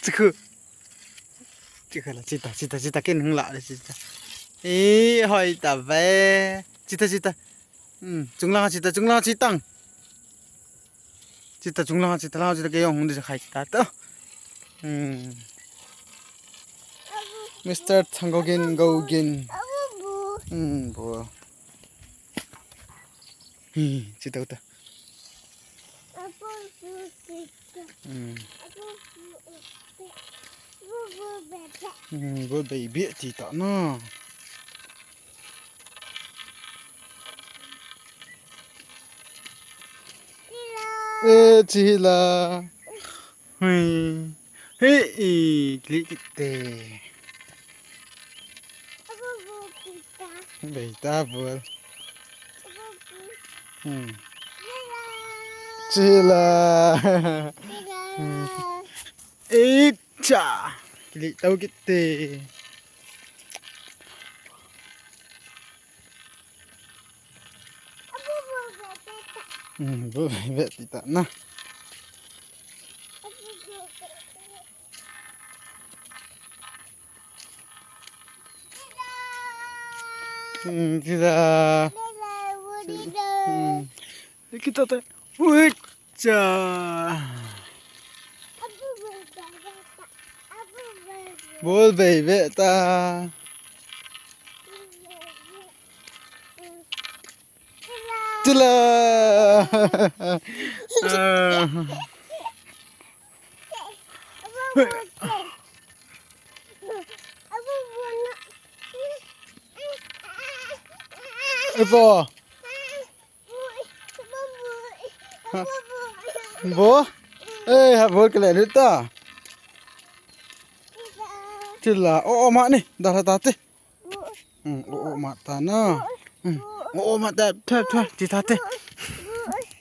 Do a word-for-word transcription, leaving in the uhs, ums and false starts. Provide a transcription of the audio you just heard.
Chikhu. Chikhu la, chita, chita, chita, ken hung la, chita. Eh, hoi ta ve. Chita, chita. Hmm, chunglang chita, chunglang chitang. Chita, chunglang chita, lang chita, kei jong hung di khai chita to. Hmm. Mister Thangogin, Gogin. Hmm, bo. Hi, chita uta. Hmm. Hmm, bo baby ti ta na. Eh, chila. Hui. Hei, i, kili kit te. Bei ta bol. Hmm. Chila. Hmm. Ei cha. Kili tau kit te. Hmm, bu ve ti ta na. Hmm, ti da. Hmm. Kita te. Ui cha. Bol bei ve ta. Chila. Ah. Ipo. Ha. Bo. Eh, ha, bo kele ni ta. Chila. Oh, oh, ma ni. Dara ta te. Hmm, oh, oh, ma ta na. Hmm. Oh, oh, ma ta. Tha, tha, ti ta te.